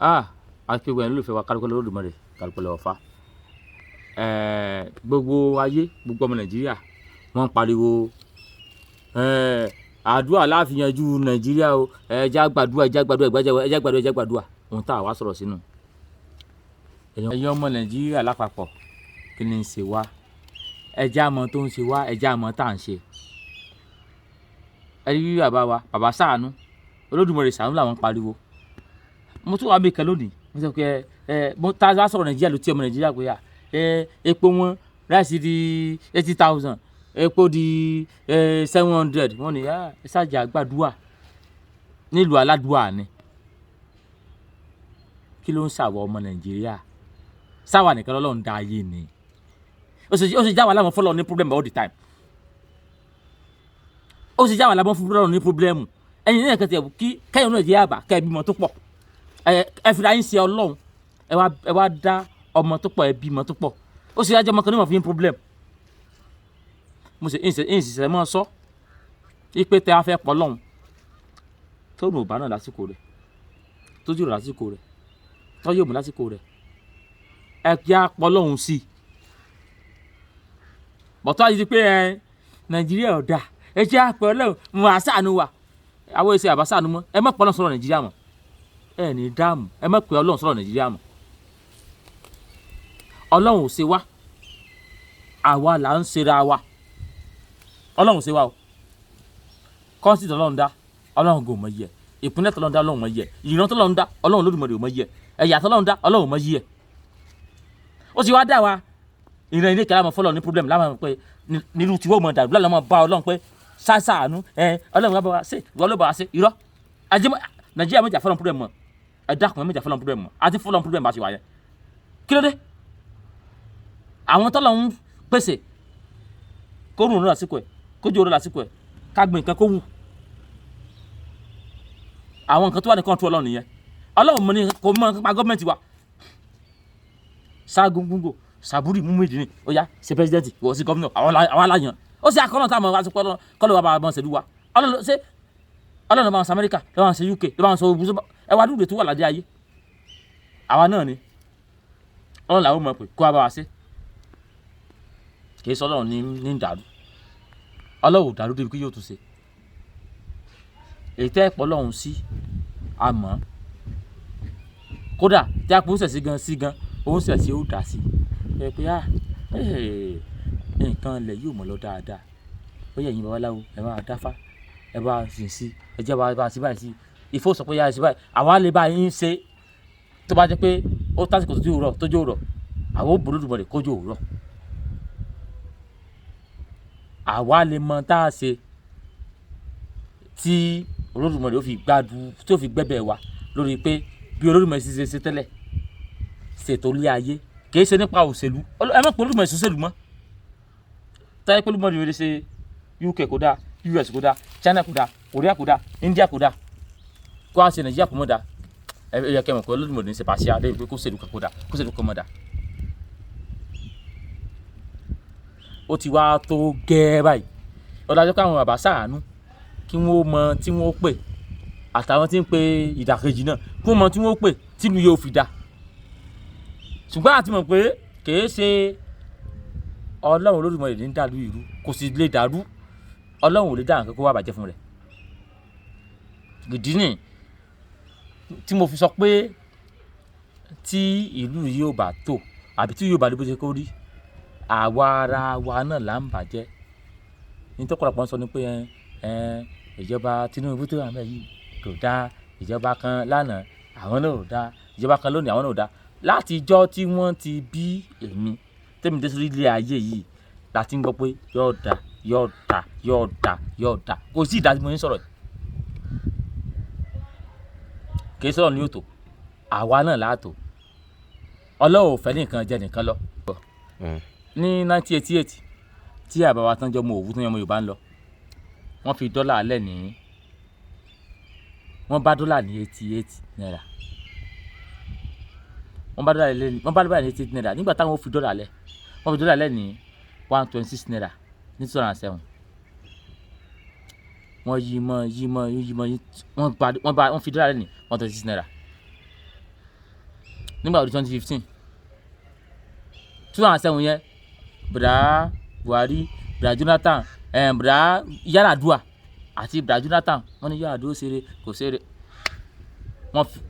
Ah, àti gbogbo ẹ̀yin olólùfẹ́ wa, kálukú Olódùmarè, kálukú lọ́wọ́ fa. Gbogbo ayé, gbogbo ọmọ Nàìjíríà wọ́n ń pariwo, àdúrà la fi yanjú Nàìjíríà o, ẹ jẹ́ á gbàdúrà, ẹ jẹ́ á gbàdúrà, ẹ jẹ́ á gbàdúrà, ẹ jẹ́ á gbàdúrà. Ohun tá a wá sọ̀rọ̀ sínú. Ẹ̀yin ọmọ Nàìjíríà lápapọ̀, kí ni ń ṣe wá? Ẹ jẹ́ á mọ̀ tó ń ṣe wá, ẹ jẹ́ á mọ̀ tá à ń ṣe. Ẹ rí bàbá wa, bàbá ṣàánú, Olódùmarè ṣàánú làwọn ń pariwo. Mo tún wà níbi kan lónìí, mo sọ pé ẹ mo ta bá sọ̀rọ̀ Nàìjíríà ló tí ọmọ Nàìjíríà pé à ẹ epo wọn, rice di 80,000, epo di 700. Wọ́n ní ẹ ṣáàjà gbàdúrà nílùú aládùúà ni. Kí ló ń ṣàwọ̀ ọmọ Nàìjíríà? Sáwà nìkan lọ́lọ́run dá ayé ni. Ó sì já wa láwọn fọlọ́ ní problem all the time. Ó sì já wa láwọn fọlọ́ ní problem. Ẹ̀yin náà kẹ́tẹ̀ kí kẹ́yìn náà jẹ́ àbá kẹ́ ẹ bímọ tó pọ̀. Ẹ fira yín ṣe Ọlọ́run. Ẹ wá dá ọmọ tó pọ̀, ẹ bímọ tó pọ̀. Ó sì yájọ́ ọmọ kan ní wọ́n fi ń problem. Mo sì ń ṣiṣẹ́ mọ́ sọ. Ipe tẹ a fẹ́ pọ̀ lọ́hùn. Tóun ò bá náà lásìkò rẹ̀. Tójú rẹ̀ lásìkò rẹ̀. Tọ́jú òmù lásìkò rẹ̀. Ẹ jẹ́ á pọ̀ lọ́hùn sí i. Bọ̀tọ́ àti pé ẹ Nàìjíríà ò dáa. Ẹ jẹ́ á pọ̀ lọ́hùn, mo wá ṣàánú wa. Àwọn èsì àbá ṣàánú mọ́. Ẹ má pọ̀ lọ́hùn sọ̀rọ̀ Nàìjíríà mọ́. Ẹ ní dáàmú. Ẹ má pè Ọlọ́run sọ̀rọ̀ Nàìjíríà mọ́. Ọlọ́run ò ṣe wá. Àwa là ń ṣera wa. Ọlọ́run ò ṣe wá o. Kọ́ńtì tọ́lọ́run dá, Ọlọ́run kò mọ iye ẹ̀. Ìpínlẹ̀ tọ́lọ́run dá, Ọlọ́run mọ iye ẹ̀. Ìran tọ́lọ́run dá, Ọlọ́run Olódùmarè ò mọ iye ẹ̀. Ẹ̀yà tọ́lọ́run dá, Ọlọ́run mọ iye ẹ̀. Ó sì wá dá wa. Ìran ilé kẹlẹ́ àmọ́ fọlọ́ ní problem láwọn pé nínú tiwọ́ mọ̀ dàrú láwọn bá Ọlọ́run pé ṣáṣàánú ẹ Ọlọ́run bá wa ṣe, ìwọ ló bá wa ṣe irọ́. Ajé Nàìjíríà méjà fọlọ́n problem mọ̀. Ẹ dákun, ẹ méjà fọlọ́n problem mọ̀. Àti fọlọ́n problem bá ṣe wà yẹn. Kí ló dé? Àwọn tọ́lọ́run pèsè kó rùn lásìkò ẹ̀, kójú rọ̀ lásìkò ẹ̀, ká gbìn nǹkan kó wù. Àwọn nǹkan tó wà ní control Ọlọ́run nìyẹn. Ọlọ́run mọ̀ ní kò mọ̀ nípa gọ́ọ̀mẹ̀ntì wa. Ṣáàgùn gbogbo Sàbúrì Múmìdí ó yá ṣe president, ìwọ sí gómìnà, àwọn aláyàn. Ó sì akọ́nà táwọn wá sí kọ́lọ́ wa bá wọn ṣèlú wa. Ọlọ́run ṣé Ọlọ́run bá wọn ṣe Amẹ́ríkà, ló bá wọn ṣe UK, ló bá wọn ṣe ogun, ẹ wá dúró tó wà ládé ayé. Àwa náà ni Ọlọ́run làwọn mọ̀ pé kó wa bá wa ṣe. Kì í sọ Ọlọ́run ní dàrú. Ọlọ́run ò dàrú débi pé yóò tún ṣe. Èyí tẹ́ ẹ̀pọ̀ Ọlọ́run sí, a mọ̀. Kódà tí a pè ó ṣẹ̀ sí gan sí gan, ó ń ṣẹ̀ sí ó dà sí. Ẹ pé ah, nǹkan ilẹ̀ yóò mọ̀ lọ dáadáa. Ó yẹ ẹ̀yin babaláwo, ẹ bá dáfá, ẹ bá sìn sí, ẹ jẹ́ bá sí báyìí sí. Ifá sọ pé yá sí báyìí. Àwa lè bá yín ṣe. Tó bá jẹ́ pé ó tásìkò tó rọ̀, tó jó rọ̀, àwa ó bò Olódùmarè kó jó rọ̀. Àwa lè mọ tá a ṣe tí Olódùmarè ó fi gbádùn, tí ó fi gbẹ́bẹ̀ wa lórí pé bí Olódùmarè ṣe ṣe tẹ́lẹ̀, ṣètò ilé ayé. Kì í ṣe nípa òṣèlú. Ẹ má pe Olódùmarè ṣòṣèlú mọ́. Táyé pé Olódùmarè lè ṣe UK kò dáa, US kò dáa, China kò dáa, Korea kò dáa, India kò dáa. Kó a ṣe Nàìjíríà kò mọ̀ dáa. Ẹ yẹ kí ẹ mọ̀ pé Olódùmarè ní ṣe pàṣẹ débi pé kó ṣèlú kan kó dáa, kó ṣèlú kan mọ̀ dáa. Ó ti wá tó gẹ́ báyìí. Ó dájú pé àwọn bàbá ṣàánú kí wọ́n mọ tí wọ́n pè àtàwọn tí ń pe ìdàkejì náà kí wọ́n mọ tí wọ́n pè tí ìlú yóò fi dá. Ṣùgbọ́n a ti mọ̀ pé kì í ṣe Ọlọ́run Olódùmarè ní dàlú ìlú, kò sì lè dàrú. Ọlọ́run ò lè dá nǹkan kó wá bàjẹ́ fún rẹ̀. Ìdí nìyí tí mo fi sọ pé tí ìlú yìí ò bá tò àbí tí yóò bá rí bó ṣe kó rí, àwa ara wa náà là ń bàjẹ́. Ní tó pọ̀lọpọ̀ ń sọ ni pé ìjọba Tinubu tó wà níbẹ̀ yìí kò dá, ìjọba kan lánàá àwọn náà ò dá, ìjọba kan lónìí àwọn náà ò dá. Láti ìjọ́ tí wọ́n ti bí èmi, tèmi dé sórí ilé ayé yìí la ti ń gbọ́ pé yóò dá, yóò dá, yóò dá, yóò dá. Kò sí ìdá tí mo ń sọ̀rọ̀ yìí. Kì í sọ̀rọ̀ ní òtò. Àwa náà là á tò. Ọlọ́run ò fẹ́ nìkan jẹ nìkan lọ. Ní 1988 tí àbá wa tán jọ mọ òwú tán jọ mọ Yorùbá ń lọ, wọ́n fi dọ́là lẹ̀ ní, wọ́n bá dọ́là ní 88 naira. Wọ́n bá dọ́là lẹ̀ ní, wọ́n bá dọ́là ní 88 naira. Nígbà táwọn fi dọ́là lẹ̀, wọ́n fi dọ́là lẹ̀ ní 126 naira ní 2007. Wọ́n yí mọ́, yí mọ́, yí mọ́, wọ́n gba, wọ́n bá, wọ́n fi dọ́là lẹ̀ ní 126 naira. Nígbà ọdún 2015, 2007 yẹn, bùrà Buhari, bùrà Jonathan, bùrà Yar'Adua àti bùrà Jonathan, wọ́n ní Yar'Adua ṣeré kò ṣeré,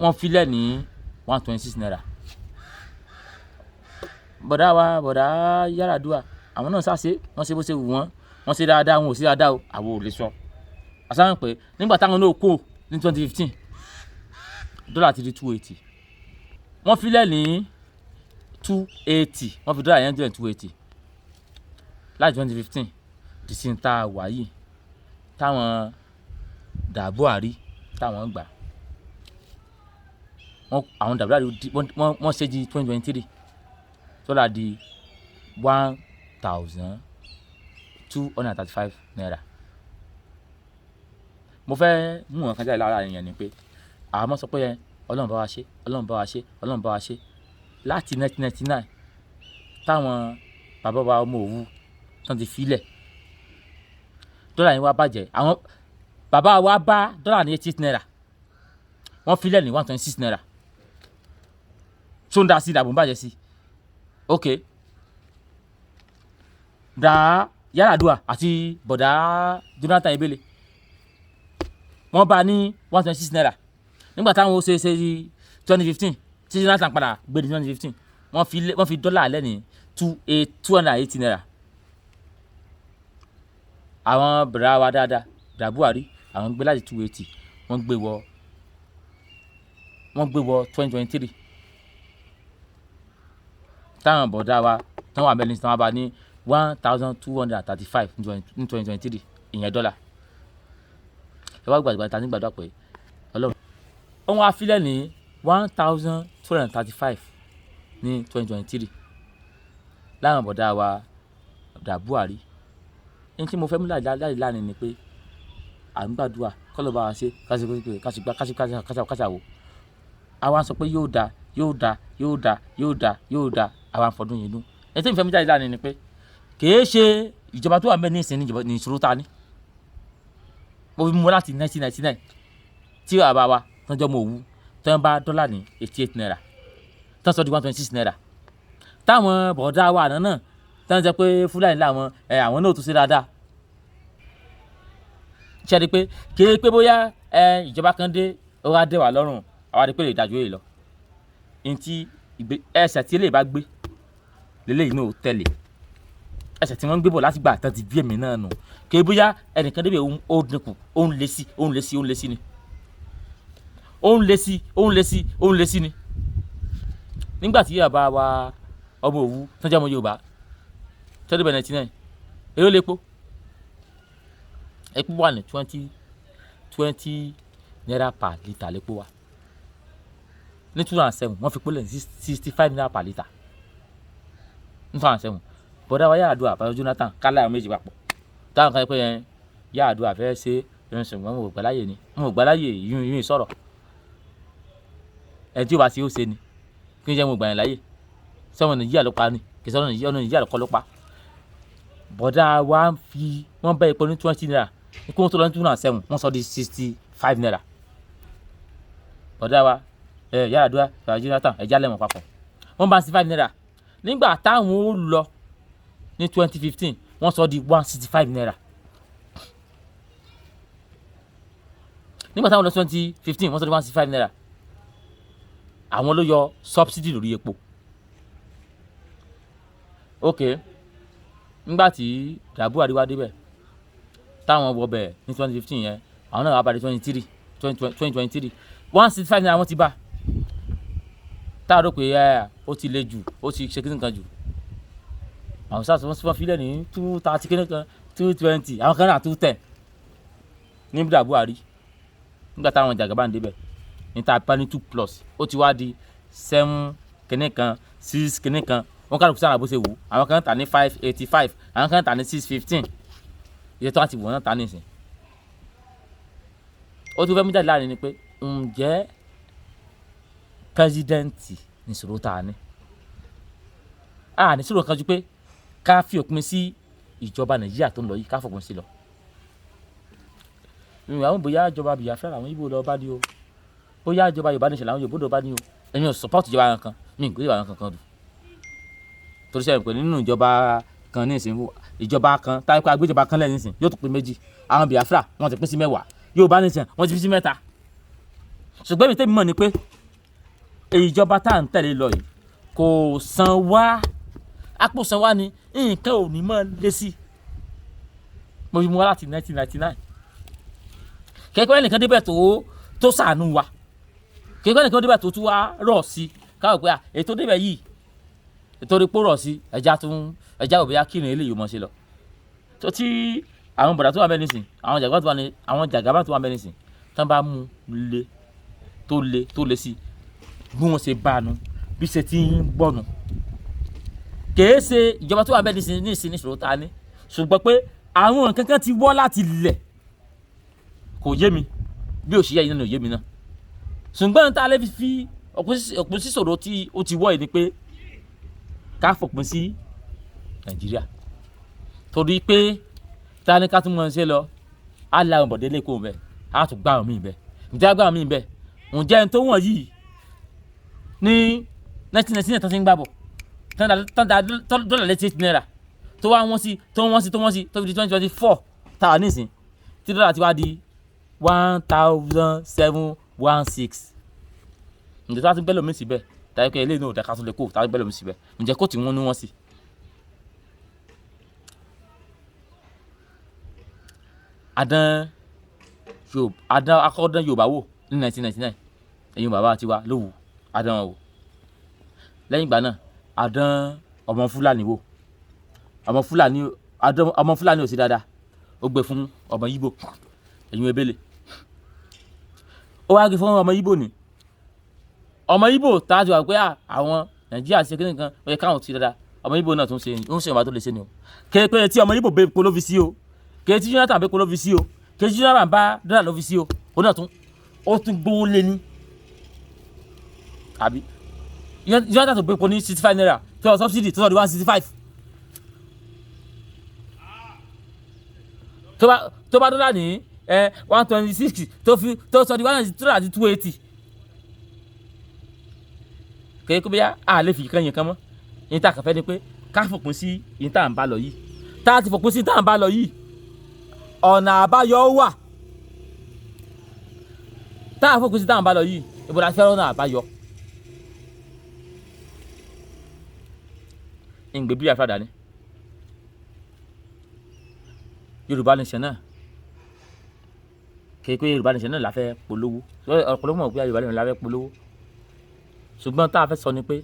wọ́n filẹ̀ ní ₦126. Bọ̀dá wa, bọ̀dá Yar'Adua, àwọn náà ṣàṣe, wọ́n ṣe bó ṣe wù wọ́n, wọ́n ṣe dáadáa, wọn ò ṣe dáadáa o, àwọn ò lè sọ. Àṣà pé nígbà táwọn náà kó ní 2015, dọ́là ti di 280. Wọ́n filẹ̀ ní 280, wọ́n fi dọ́là yẹn jẹ́ 280 láti 2015 di sí tá a wà yìí. Táwọn dà Buhari, táwọn gbà wọ́n, àwọn dà Buhari, wọ́n ṣe di 2023, dọ́là di ₦1,235. Mo fẹ́ mú nǹkan jáde lára yẹn ni pé àwọn ọmọ sọ pé Ọlọ́run bá wa ṣe, Ọlọ́run bá wa ṣe, Ọlọ́run bá wa ṣe láti 1999 táwọn bàbá wa ọmọ Òwu tán ti filẹ̀. Dọ́là yẹn wá bàjẹ́. Àwọn bàbá wa bá dọ́là ní ₦88, wọ́n filẹ̀ ní ₦126. Tó ń da sí ìdàbò ń bàjẹ́ sí. Ok, dà Yar'Adua àti bọ̀dá Jonathan Ebele, wọ́n bá ní ₦126. Nígbà táwọn ó ṣe ṣe 2015, tí Jonathan padà gbé ní 2015, wọ́n fi dọ́là lẹ́ ní two eight ₦280. Àwọn bẹ̀rẹ̀ wa dáadáa, bẹ̀rẹ̀ Buhari, àwọn gbé láti 280, wọ́n gbé wọ 2023. Táwọn bọ̀dá wa táwọn wà mẹ́rin tí wọ́n bá ní 1,235 ní 2023, ìyẹn dọ́là. Ẹ wá gbàgbà ta ní gbàdúrà pé Ọlọ́run wọ́n wá filẹ̀ ní 1,235 ní 2023 láwọn bọ̀dá wa bọ̀dá Buhari. Ní tí mo fẹ́ mú láì láàrin ni pé à ń gbàdúrà kọ́lọ́ bá wa ṣe kásìgbà kásìwò. Àwa sọ pé yóò da, yóò da, yóò da, yóò da, yóò da. Àwa ń fọdún yìí dún. Ẹni tí mo fẹ́ mú jáde láàrin ni pé kìí ṣe ìjọba tó wà mẹ́ ní ìsìn ní ìṣòro ta ní. Mo fi mú láti 1999 tí bàbá wa tán jọ́ mọ Òwu tán bá dọ́là ní ₦88, tán sọ di ₦126. Táwọn bọ̀dá wa àná náà tán jẹ́ pé Fúlàní làwọn ẹ̀, àwọn náà tún ṣe dáadáa. Ṣe rí i pé kìí pé bóyá ẹ ìjọba kan dé, ó wá dé wà lọ́rùn, àwa rí pé lè dájú èyí lọ. Ní tí ẹsẹ̀ tí eléyìí bá gbé lélẹ́yìí náà ó tẹ̀lé ẹsẹ̀ tí wọ́n ń gbé bọ̀ láti gbà tán ti bí èmi náà nù. Kìí bóyá ẹnìkan débẹ̀, ó dínkù, ó ń lé sí, ó ń lé sí, ó ń lé sí ni, ó ń lé sí, ó ń lé sí, ó ń lé sí ni. Nígbà tí bàbá wa ọmọ Òwu tán jẹ́ ọmọ Yorùbá tẹ́lẹ̀ bẹ̀rẹ̀ 99, èló lepo? Epo wà ní ₦20 per litre lépo wa. Ní 2007, wọ́n fi pólẹ̀ ní ₦65 per litre ní 2007. Bọ̀dá wa Yar'Adua, àbáyọ Jonathan, kálá àwọn méjì papọ̀ táwọn kan pé yẹn Yar'Adua fẹ́ ṣe ẹ̀rọ, ṣùgbọ́n mo gbà láyè ni, mo gbà láyè yún yún sọ̀rọ̀. Ẹni tí ó bá ṣe ó ṣe ni. Kí n jẹ́ mo gbà yẹn láyè sọ́mọ Nàìjíríà ló pa ni, kì í sọ́mọ Nàìjíríà, ọ̀nà Nàìjíríà kọ́ ló pa. Bọ̀dá wa ń fi wọ́n bá epo ní ₦20 kí wọ́n tó lọ ní 2007, wọ́n sọ di ₦65. Bọ̀dá wa ẹ Yar'Adua, bàbá Jonathan, ẹ̀já lẹ́wọ̀n papọ̀, wọ́n bá ₦65. Nígbà táwọn ó lọ ní 2015, wọ́n sọ di ₦165. Nígbà táwọn lọ 2015, wọ́n sọ di ₦165. Àwọn ló yọ subsidy lórí epo. Ok, nígbà tí Buhari wá débẹ̀, táwọn wọ bẹ̀ ní 2015 yẹn, àwọn náà wá bá di 2023, ₦165 wọ́n ti bá. Tá a rò pé ẹ ó ti le jù, ó ti ṣe kíni kan jù, àwọn sáà wọ́n fi lẹ̀ ní 230 kíni kan, 220, àwọn kan náà 210 ní Buhari. Nígbà táwọn Jagaban débẹ̀ ní tá a bá ní two plus, ó ti wá di seven kíní kan, six kíní kan. Wọ́n kálukú sára bó ṣe wù. Àwọn kan tà ní 585, àwọn kan tà ní 615. Iye tó wá ti wù wọ́n náà tà nísìn. Ó tún fẹ́ mú jáde láàrin ni pé ǹjẹ́ president nìṣòro tá a ní? A ní sọ̀rọ̀ kan ju pé ká fi òpin sí ìjọba Nàìjíríà tó ń lọ yìí, ká fòpin sí lọ. Àwọn bóyá ìjọba Biafra làwọn Ìgbò lọ bá ní o, bóyá ìjọba Yorùbá nation làwọn Yorùbá lọ bá ní o, èmi ò support ìjọba kankan. Mi ì gbé bàbá kankan dù. Torí sẹ́yìn pé nínú ìjọba kan ní ìsìn, ìjọba kan táyé pé agbéjọba kan lẹ́yìn ìsìn yóò tún pín méjì. Àwọn Biafra wọ́n ti pín sí 10, Yorùbá nation wọ́n ti pín sí 3. Ṣùgbọ́n èmi tẹ́mi mọ̀ ni pé ìjọba tá à ń tẹ̀lé lọ yìí kò san wá, àpò san wá ni nǹkan ò ní mọ́ lé sí. Mo fi mú wá láti 1999. Kẹ́kẹ́ ẹnìkan débẹ̀ tó ṣàánú wa, kẹ́kẹ́ ẹnìkan débẹ̀ tó tún wá rọ̀ sí káwọ̀ pé ètò débẹ̀ yìí torí pé ó rọ̀ sí ẹja tún ẹja ò bóyá kírun eléyìí mọ̀ ṣe lọ. Tó tí àwọn bọ̀dà tó wà bẹ́ẹ̀ nísìn, àwọn jàgàbá tó wà ní, àwọn jàgàbá tó wà bẹ́ẹ̀ nísìn, tán bá mú le tó le tó le sí bí wọ́n ṣe bá a nu bí ṣe ti ń gbọ́nu. Kèé ṣe ìjọba tó wà bẹ́ẹ̀ nísìn nísìn ní ìṣòro ta ní, ṣùgbọ́n pé àwọn nǹkan kan ti wọ́ láti lẹ̀ kò yé mi bí òṣìṣẹ́ yìí náà ò yé mi náà. Ṣùgbọ́n tá a lè fi òpin sí ìṣòro tí ó ti wọ́ yìí ni pé ká fòpin sí Nàìjíríà. Torí pé ta ni ká tún mọ̀ ṣe lọ, á la àwọn bọ̀dé lẹ́kọ̀ọ́ bẹ́ẹ̀, á tún gbá àwọn míì bẹ́ẹ̀. Ǹjẹ́ á gbá àwọn míì bẹ́ẹ̀? Ǹjẹ́ ẹni tó wọ̀n yìí ní 1999 tó ti ń gbà bọ̀, tán da dọ́là létí 8 naira tó wá wọ́n sí tó wọ́n sí tó wọ́n sí tó fi di 2024 tá a nísìn tí dọ́là ti wá di 1716. Ǹjẹ́ tó bá tún bẹ́ẹ̀ lómi síbẹ̀, tàbí pé eléyìí náà ò dá ká tún lè kó tàbí bẹ́ẹ̀ lómi síbẹ̀, ǹjẹ́ kó tí wọ́n ní wọ́n sí. Adán Yorùbá, adán akọ́dán Yorùbá wò ní 1999, ẹ̀yin bàbá tiwa lówù adán wọn wò. Lẹ́yìn ìgbà náà adán ọmọ Fúlàní wò, ọmọ Fúlàní adán ọmọ Fúlàní ò sí dáadáa, ó gbé fún ọmọ Yíbò, ẹ̀yin ebele. Ó wá gbé fún ọmọ Yíbò ni. Ọmọ Yíbò tá a ti wà pé àwọn Nàìjíríà ṣe kíni kan, ó yẹ káwọn ti dáadáa. Ọmọ Yíbò náà tún ṣe, ó ń ṣe ìwà tó lè ṣe ni o. Kéèpé tí ọmọ Yíbò bẹ polo fi sí o, kéè tí Jonathan bẹ polo fi sí o, kéè tí Jonathan bá dọ́là ló fi sí o, ó náà tún ó tún gbówó lé ní. Àbí Jonathan tó bẹ polo ní 65 naira tó yọ subsidy tó sọ di 165. Tó bá dọ́là ní 126 tó fi tó sọ di 193 àti 280. Kéè kó bóyá a lè fi ìkan yẹn kan mọ́. Ìyẹn tá a kàn fẹ́ ni pé ká fòpin sí ìyẹn tá à ń bá lọ yìí. Tá a ti fòpin sí ìyẹn tá à ń bá lọ yìí, ọ̀nà àbáyọ wà. Tá a fòpin sí tá à ń bá lọ yìí, ibo la fẹ́ ọ̀nà àbáyọ. Ìgbé bí àfàdà ni. Yorùbá nation náà. Kéè pé Yorùbá nation náà la fẹ́ polówó. Ọ̀pọ̀lọpọ̀ mọ̀ pé Yorùbá nation la fẹ́ polówó. Ṣùgbọ́n tá a fẹ́ sọ ni pé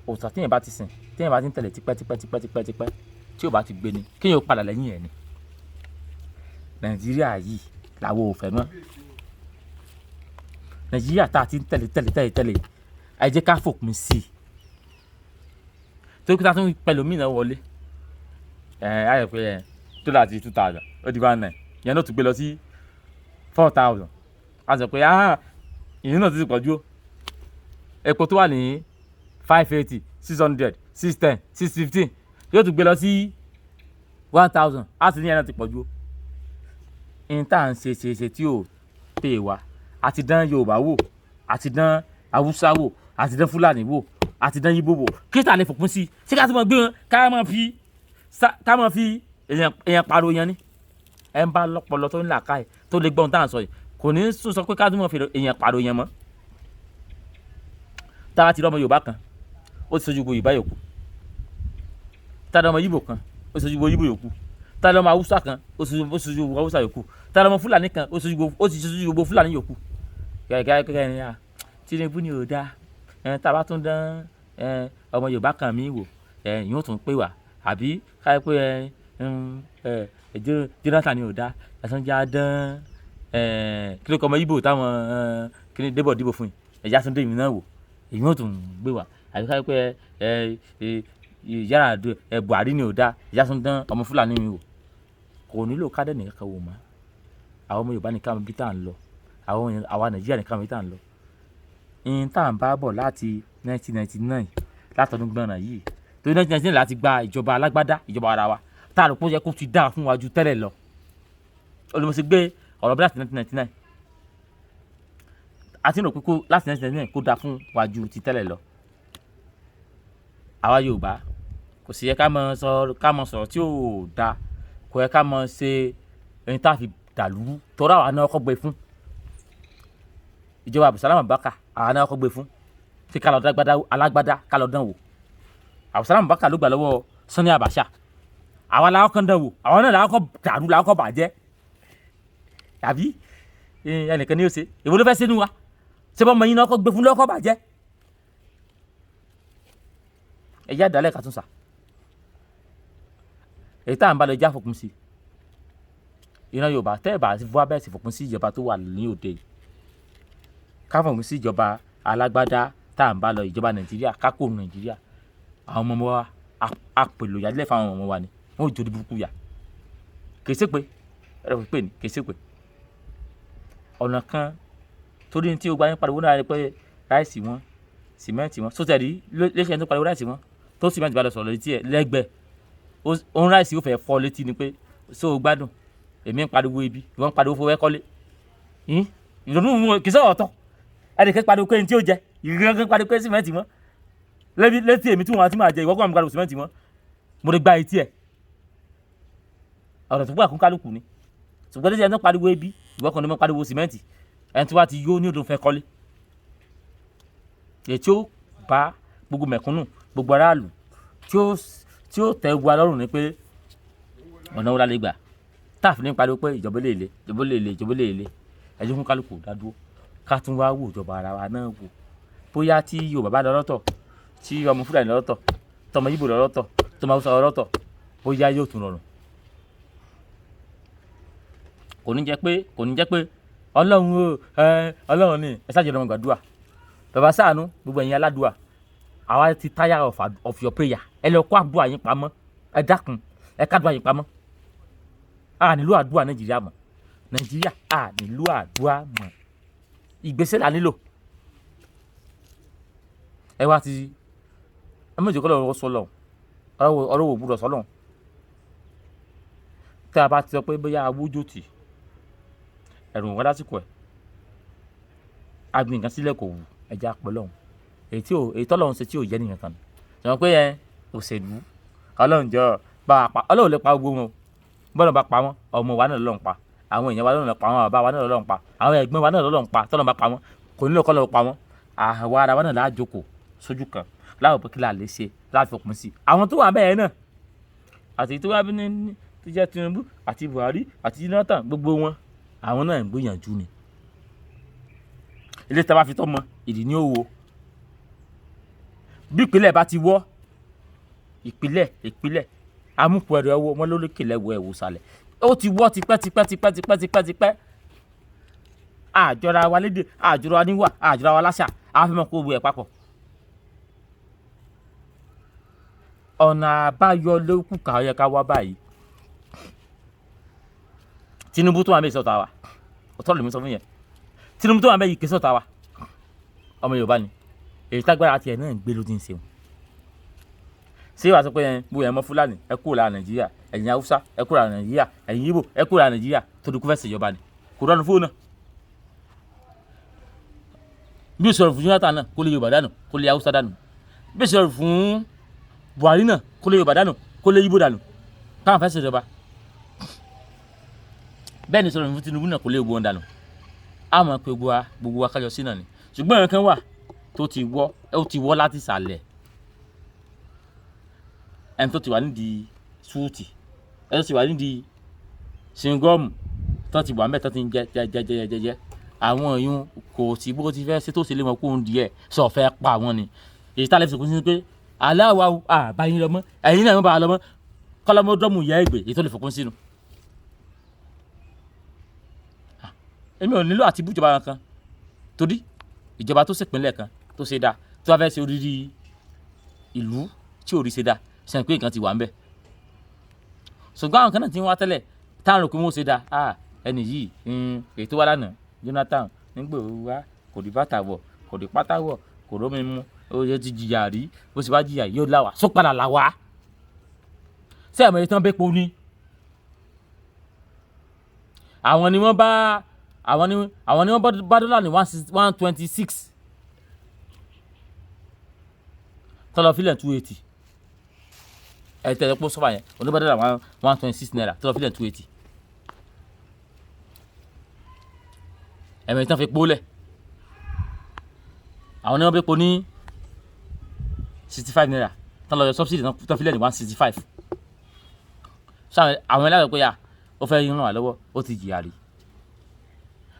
òòṣà tí èèyàn bá ti sìn, tí èèyàn bá ti ń tẹ̀lé tipẹ́ tipẹ́ tipẹ́ tipẹ́ tipẹ́ tí ò bá ti gbé ni, kí èèyàn ó padà lẹ́yìn ẹ̀ ni. Nàìjíríà yìí làwọn ò fẹ́ mọ́. Nàìjíríà tá a ti ń tẹ̀lé tẹ̀lé tẹ̀lé tẹ̀lé, ẹ jẹ́ ká fòpin sí i. Torí pé tá a tún pẹ̀lú mí náà wọlé. Ẹ á yẹ pé tó láti 2000, ó di 1900, ìyẹn náà tún gbé lọ sí 4000. A sọ pé ìyẹn náà ti pọ̀ jù ó. Epo tó wà ní 580, 600, 610, 615 yóò tún gbé lọ sí 1000. A sì ní ìyẹn náà ti pọ̀ jù ó. Ìyẹn tá à ń ṣe ṣe ṣe tí ò pè wá. A ti dán Yorùbá wò, a ti dán Haúsá wò, a ti dán Fúlàní wò, a ti dán Yíbò wò. Kí tá lè fòpin sí i? Ṣé ká tún mọ̀ gbé wọn? Ká mọ̀ fi èèyàn pariwo yẹn ni. Ẹ ń bá lọ́pọlọ tó ń là káì tó lè gbọ́n tá à ń sọ yìí. Kò ní sọ pé ká tún mọ̀ fi èèyàn pariwo yẹn mọ́. Tá a ti rí ọmọ Yorùbá kan, ó ti sojú gbogbo Yorùbá yòókù. Tá a rí ọmọ Yíbò kan, ó ti sojú gbogbo Yíbò yòókù. Tá a rí ọmọ Haúsá kan, ó ti sojú gbogbo Haúsá yòókù. Tá a rí ọmọ Fúlàní kan, ó ti sojú gbogbo Fúlàní yòókù. Kẹ̀kẹ́ ni a Tinubu ni ò dáa. Tá a bá tún dán ọmọ Yorùbá kan mi wò, yóò tún pè wá. Àbí ká pé Jonathan ni ò dáa. Ẹ̀sán já dán kí ló kọ ọmọ Yíbò táwọn kí ni débọ̀ dìbò fún yìí. Ẹ̀já tún dé ìmí náà wò, èyí ò tún gbé wá. Àbí ká pé Yar'Adua Buhari ni ò dáa. Ẹ̀já tún dán ọmọ Fúlàní mi wò. Kò nílò ká dẹ̀ nìkan wò mọ́. Àwọn ọmọ Yorùbá nìkan bí tá à ń lọ. Àwa Nàìjíríà nìkan bí tá à ń lọ. Ìyẹn tá à ń bá bọ̀ láti 1999 látọdún gbọ̀nràn yìí. Torí 1999 láti gba ìjọba alágbádá, ìjọba ara wa. Tá a rò pé ó yẹ kó ti dáa fún wa ju tẹ́lẹ̀ lọ. Olùmọ̀ọ́sí gbé ọ̀rọ̀ bí láti 1999. A ti ń rò pé kó láti 1999 kó dáa fún wa ju ti tẹ́lẹ̀ lọ. Àwa Yorùbá kò sì yẹ ká mọ sọ, ká mọ sọ̀rọ̀ tí ò dáa, kò yẹ ká mọ ṣe ẹni tá a fi dàlúrú torí àwa náà kọ́ gbé fún ìjọba Abdulsalam Abubakar. Àwa náà kọ́ gbé fún tí ká lọ dágbádá alágbádá, ká lọ dán wò. Abdulsalam Abubakar ló gbà lọ́wọ́ Sani Abacha. Àwa làwọn kan dán wò, àwọn náà làwọn kọ́ dàrú, làwọn kọ́ bàjẹ́. Àbí ẹnìkan ní yóò ṣe èwo ló fẹ́ sínú wa? Ṣé bọ́ mọ yín náà kọ́ gbé fún lọ́kọ́ bàjẹ́? Ẹ yá dálẹ̀ ká tún sà èyí tá à ń bá lọ já fòpin sí ìran Yorùbá. Tẹ́ ẹ̀ bá wá bẹ́ẹ̀ sì fòpin sí ìjọba tó wà ní òde yìí, ká fòpin sí ìjọba alágbádá tá à ń bá lọ, ìjọba Nàìjíríà, ká kó Nàìjíríà. Àwọn ọmọ wa àpèlò yálẹ̀ fáwọn ọmọ wa ni wọ́n ò jòdì burúkú yà. Kìí ṣe pé ẹ̀rọ pípé ni, kìí ṣe pé ọ̀nà kan torí tí o gba yín pariwo náà ni pé ráìsì wọn, sìmẹ́ǹtì wọn sótẹ́ẹ̀lì léṣe tó pariwo ráìsì wọn tó sìmẹ́ǹtì bá lọ sọ̀rọ̀ létí ẹ̀ lẹ́gbẹ̀ẹ́ òun, ráìsì ó fẹ́ fọ́ létí ni pé ṣó o gbádùn? Èmi ń pariwo ibi, ìwọ ń pariwo fowó ẹ̀kọ́lé. Ìrònú wọn kì í sọ̀rọ̀ ọ̀tọ̀. Ẹnìkan pariwo pé ní tí ó jẹ, ìrìnkan pariwo pé sìmẹ́ǹtì wọn létí èmi tí wọn àti máa jẹ, ìwọ kọ́ mi pariwo sìmẹ́ǹtì wọn, mo lè gba etí ẹ̀. Ọ̀rọ̀ tó gbà kún kálukú ni, ṣùgbọ́n létí ẹni tó pariwo ebi, ìwọ kan ní mo pariwo sìmẹ́ǹtì. Ẹni tí wàá ti yó ní odò fẹ́ kọ́lé, èyí tí ó bá gbogbo mẹ̀kúnnù, gbogbo aráàlú, tí ó tẹ́ wa lọ́rùn ni pé ọ̀nà wo la lè gbà tá a fi ní pariwo pé ìjọba lè le, ìjọba lè le, ìjọba lè le. Ẹjọ́ fún kálukú dádúró, ká tún wá wò ìjọba ara wa náà wò. Bóyá tí Yorùbá bá lọ lọ́tọ̀, tí ọmọ Fúlàní lọ lọ́tọ̀, tọmọ Ìgbò lọ lọ́tọ̀, tọmọ Haúsá lọ lọ́tọ̀, bóyá yóò tún rọrùn. Kò ní jẹ́ pé Ọlọ́run o, ẹ Ọlọ́run ni ẹ ṣáàjẹ́ ọmọ gbàdúrà. Bàbá ṣàánú gbogbo ẹ̀yin aládùúà, àwa ti tire of your prayer. Ẹ lọ kó àdúrà yín pamọ́. Ẹ dákun, ẹ kádùá yín pamọ́. A nílò àdúrà Nàìjíríà mọ́. Nàìjíríà, a nílò àdúrà mọ́. Ìgbésẹ̀ là nílò. Ẹ wá ti ẹ méjì kọ́ lọ́wọ́ sọ lọ́hùn, ọ̀rọ̀ wò gbúdọ̀ sọ lọ́hùn. Tí a bá ti sọ pé bóyá awójó tì ẹ̀rù wọn lásìkò ẹ̀, agbìn nǹkan sílẹ̀ kò wù, ẹja pẹ̀ lọ́hùn. Èyí tí ò, èyí tọ́lọ́hún ṣe tí ò yẹ nìkan kan sọ pé ẹ òṣèlú Ọlọ́run jọ bá a pa. Ọlọ́run lè pa gbogbo wọn. Bọ́lá bá pa wọ́n, ọmọ wa náà lọ́lọ́run pa, àwọn èèyàn wa náà lọ́lọ́run pa, àwọn bàbá wa náà lọ́lọ́run pa, àwọn ẹ̀gbọ́n wa náà lọ́lọ́run pa. Tọ́lọ́run bá pa wọ́n, kò nílò kọ́lọ́run pa wọ́n. Àwa ara wa náà láà jókòó sójú kan láwọn pé kí la lè ṣe láti fòpin sí àwọn tó wà bẹ́ẹ̀ náà, àti tó wà ní tó jẹ́ Tinubu àti Buhari àti Jonathan, gbogbo wọn, àwọn náà ń gbìyànjú ni. Ilé tí a bá fi tọ́ mọ ìdí ní òwò. Bí ìpínlẹ̀ bá ti wọ́ ìpínlẹ̀, ìpínlẹ̀ amúkú ẹ̀rọ ẹ̀wọ̀ wọn lóríkè lẹ́wọ̀ ẹ̀wò sàlẹ̀, ó ti wọ́ tipẹ́ tipẹ́ tipẹ́ tipẹ́ tipẹ́ tipẹ́. Àjọra wa lédè, àjọra wa níwà, àjọra wa láṣà, a fi mọ̀ kó gbogbo ẹ̀ papọ̀. Ọ̀nà àbáyọ ló kù ká yẹ ká wá báyìí. Tinubu tó wà mí sọ̀tà wa, ọ̀tọ̀ lèmi sọ fún yẹn. Tinubu tó wà mí kì í sọ̀tà wa, ọmọ Yorùbá ni. Èyí tágbára tiẹ̀ náà ń gbé ló ti ń ṣeun. Ṣé wàá sọ pé ẹ bu ẹ̀ mọ́ Fúlàní, ẹ kúrò lára Nàìjíríà, ẹ̀yin Haúsá, ẹ kúrò lára Nàìjíríà, ẹ̀yin Ìgbò, ẹ kúrò lára Nàìjíríà, tó dúkú fẹ́ ṣèjọba ni? Kò rọrùn fóònù náà. Bí o sọ̀rọ̀ fún Jonathan náà, kó lè Yorùbá dànù, kó lè Haúsá dànù. Bí o sọ̀rọ̀ fún Buhari náà, kó lè Yorùbá dànù, kó lè Ìgbò dànù, káwọn fẹ́ ṣèjọba. Bẹ́ẹ̀ ni sọ̀rọ̀ fún Tinubu náà, kó lè gbọ́n dànù. A mọ̀ pé gbogbo wa kájọ sí náà ni. Ṣùgbọ́n nǹkan wà tó ti wọ́, ó ti wọ́ láti ìsàlẹ̀. Ẹni tó ti wà nídìí súùtì, ẹni tó ti wà nídìí ṣingọ́ọ̀mù, tó ti wà mẹ́ta tó ti ń jẹ jẹ jẹ jẹ jẹ jẹ, àwọn èèyàn kò sí bó ti fẹ́ ṣe tó ṣe lé wọn kó ń di ẹ̀ sọ fẹ́ pa wọ́n ni. Èyí tá a lè fi sọkún sí pé aláwa àbá yín lọ mọ́, ẹ̀yin náà ń bá a lọ mọ́, kọ́lọ́mọdọ́mù yẹ ẹgbẹ́ èyí tó lè fòpin sínú. Èmi ò nílò àti bújọba kankan, torí ìjọba tó ṣèpínlẹ̀ kan tó ṣe dáa, tó bá fẹ́ ṣe oríire ìlú tí ò rí ṣe dáa, ṣe pé nǹkan ti wà ń bẹ̀. Ṣùgbọ́n àwọn kan náà ti ń wá tẹ́lẹ̀ táwọn rò pé wọ́n ṣe dáa. Ẹni yìí èyí tó wá lánàá, Jonathan, nígbà wo wá kò rí bàtà wọ̀, kò rí pátá wọ̀, kò rómi mu, ó yẹ ti jìyà rí, bó ṣe bá jìyà yóò láwà só padà làwà. Ṣé àmọ́ ìtàn bẹ́ẹ̀ po ni? Àwọn ni wọ́n bá Àwọn ni wọ́n bá dọ́là ní 126, tọ́lọ̀ fílẹ̀ 280. Ẹ̀ tẹ̀lé pọ́ sọ́fà yẹn oníbà dọ́là ₦126, tọ́lọ̀ fílẹ̀ 280. Ẹ̀mẹ̀ tán fi pólẹ̀, àwọn ni wọ́n bẹ́ po ní ₦65, tán lọ yọ subsidy, tán fílẹ̀ ní 165. Àwọn ẹlẹ́rìí pé à ó fẹ́ ràn wá lọ́wọ́, ó ti jìyà rí.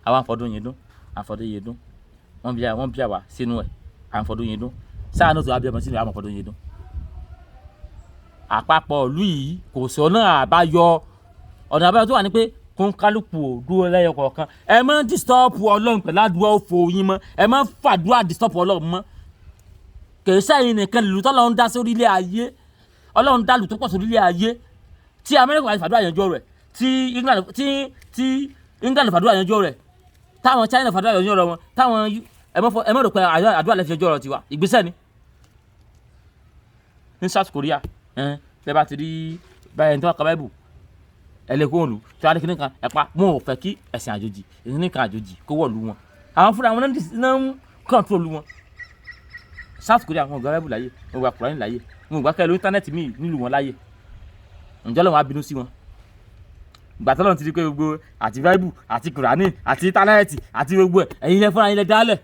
Àwọn afọdún yìí dún, àfọdún yìí dún, wọ́n bí àwa sínú ẹ̀, àfọdún yìí dún sáà náà tó wá bí ọmọ sínú ẹ̀, àwọn afọdún yìí dún. Àpapọ̀ ìlú yìí kò sí ọ̀nà àbáyọ. Ọ̀nà àbáyọ tó wà ní pé kó ń kálukú ò dúró lẹ́yọ kọ̀ọ̀kan. Ẹ má disturb Ọlọ́run pẹ̀lú àdúrà òfò yín mọ́. Ẹ má fàdúrà disturb Ọlọ́run mọ́. Kìí sẹ́yìn nìkan lùlù tọ́lọ́run dá sórí ilé ayé. Ọlọ́run dá lù tó pọ̀ sórí ilé ayé. Tí Amẹ́ríkà bá fàdúrà yanjú ọ̀rọ̀ ẹ̀, tí England fàdúrà yanjú ọ̀rọ̀ ẹ̀, táwọn China fàdúrà yanjú ọ̀rọ̀ wọn, táwọn ẹ má rò pé àdúrà lè fi yanjú ọ̀rọ̀ tiwa. Ìgbésẹ̀ ni ní South Korea. Bẹ́ẹ̀ bá ti rí báyẹn tó wà ká Báíbù, ẹ lè kó òòlù tí wàá ní kíní kan ẹ pa. Wọn ò fẹ́ kí ẹ̀sìn àjòjì, kíní kan àjòjì kó wọ̀lú wọn. Àwọn fúnra wọn náà ń control wọn. South Korea, wọn ò gba Báíbù láyè, wọn ò gba Kùránì láyè, wọn ò gba kẹ́lẹ́ íńtánẹ́ẹ̀tì míì nílùú wọn láyè. Ǹjẹ́ Ọlọ́run á bínú sí wọn? Ìgbà tọ́lọ́run ti di pé gbogbo àti Báíbù àti Kùránì àti íńtánẹ́ẹ̀tì àti gbogbo ẹ̀, ẹ̀yin lẹ fúnra yín lẹ dálẹ̀.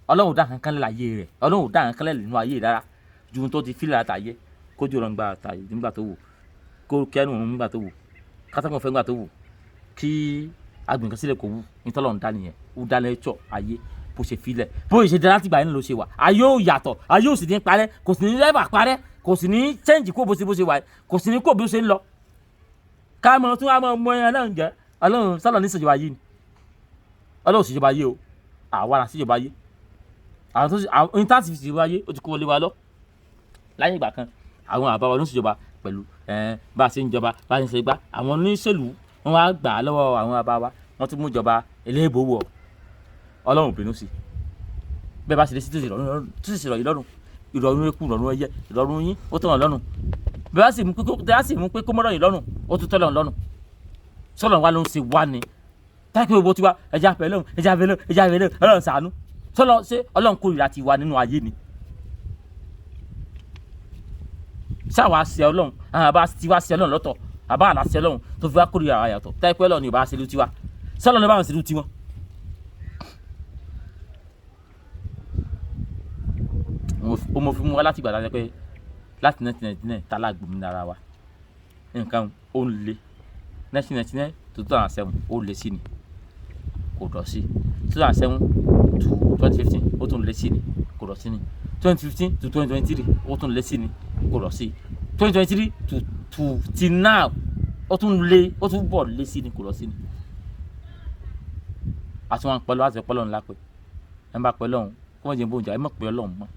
Ọlọ́run ò dá nǹkan kan lẹ̀ láyé rẹ̀. Ọlọ́run ò dá nǹkan kan lẹ̀ nínú ayé rárá ju ohun tó ti fílẹ̀ látàyé. Kójú ọ̀rọ̀ ń gba àtàyè nígbà tó wù, kó kẹ́nu òun nígbà tó wù, kátàkùn fẹ́ nígbà tó wù, kí agbìnkan sílẹ̀ kò wù. Ní tọ́lọ́run dá nìyẹn. Ó dá lẹ́tọ̀ ayé bó ṣe filẹ̀, bó ṣe dá látìgbà yẹn ló ṣe wà. Ayé ò yàtọ̀, ayé ò sì ní parẹ́, kò sì ní lẹ́bà parẹ́, kò sì ní change kó bó ṣe wà, kò sì ní kó bó ṣe ń lọ. Ká mọ tún wá mọ mọ ẹran náà jẹ. Ọlọ́run sálọ ní ìṣèjọba yìí ni. Ọlọ́run ṣèjọba yìí o, àwa la ṣèjọba yìí. Àwọn tó ṣe àwọn ní táàtì fi ṣèjọba yìí, ó ti kó wọlé wa lọ. Láyé ìgbà kan, àwọn àbá wa ló ń ṣèjọba pẹ̀lú bá a ṣe ń jọba, bá a ṣe ń ṣe gbá. Àwọn oníṣèlú wọn wá gbà á lọ́wọ́ àwọn àbá wa, wọ́n tún mú ìjọba eléèbó wọ̀. Ọlọ́run ò bínú sí i. Bẹ́ẹ̀ bá ṣe lè ṣe tó sì rọ̀ yín lọ́rùn, ìrọ̀rùn eku, ìrọ̀rùn ẹyẹ, ìrọ̀rùn yín, ó tọ̀ wọ́n lọ́rùn. Bẹ́ẹ̀ bá sì mú pé kó, bẹ́ẹ̀ bá sì mú pé kó mọ́rọ̀ yín lọ́rùn, ó tún tọ́ lọ́rùn lọ́rùn. Sọ́lọ́run wa ló ń ṣe wá ni. Táìpé gbogbo tiwa, ẹja abẹ lọ́run, ẹja abẹ lọ́run, ẹja abẹ lọ́run, Ọlọ́run ṣàánú. Sọ́lọ́ ṣé Ọlọ́run kórìíra ti wà nínú ayé ni? Ṣáwa ṣe Ọlọ́run, àwọn àbá tiwa ṣe Ọlọ́run lọ́tọ̀, àbá àlá ṣe Ọlọ́run tó fi wá kórìíra wa yàtọ̀. Táìpé Ọlọ́run ni ò bá ṣe lú tiwa. Sọ́lọ́run ló bá wọn ṣe lú tiwọn. Mo fi mú wa láti ìgbà tá a pé láti 1999 tá a lágbòmìnira ara wa. Nǹkan ó ń le. 1999 to 2007 ó le sí ni, kò dọ̀ sí. 2007 to 2015 ó tún le sí ni, kò dọ̀ sí ni. 2015 to 2023 ó tún le sí ni, kò dọ̀ sí. 2023 to till now ó tún le, ó tún bọ̀ le sí ni, kò dọ̀ sí ni. Àti wọn pẹ̀lú àti pẹ̀lú ńlá pé ẹ bá pẹ̀lú ọ̀hún kó wọ́n jẹ́ bóun jà, ẹ má pè Ọlọ́run mọ́.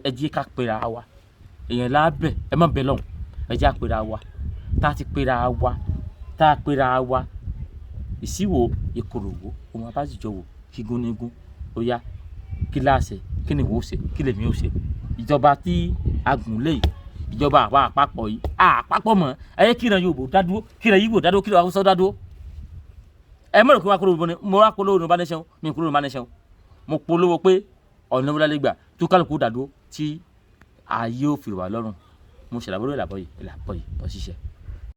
Ẹ jí ká pera wa. Èèyàn lábẹ́, ẹ má bẹ lọ́hùn. Ẹ jẹ́ á pera wa. Tá a ti pera wa, tá a pera wa. Ìsíwò ìkoròwò, ohun abájíjọ wò, kí gún ní gún. Ó yá, kí láṣẹ, kí ni ìwọ ó ṣe, kí lèmi ó ṣe. Ìjọba tí a gùn lé yìí, ìjọba àwa àpapọ̀ yìí, àpapọ̀ mọ́. Ẹ yẹ kí ìran Yorùbá dá dúró, kí ìran Igbo dá dúró, kí ìran Hausa dá dúró. Ẹ mọ̀ rò pé wá polówó ní, mo wá polówó Yorùbá Nation, mi polówó Yorùbá Nation. Mo polówó pé ọ̀nà wọlé gbà tó kálukú dá dúró tí ayé ò fi rọ̀ wá lọ́rùn. Mo ṣèlàbọ̀ lórí ìlàbọ̀ yìí, ìlàbọ̀ yìí, bọ́ ṣiṣẹ́.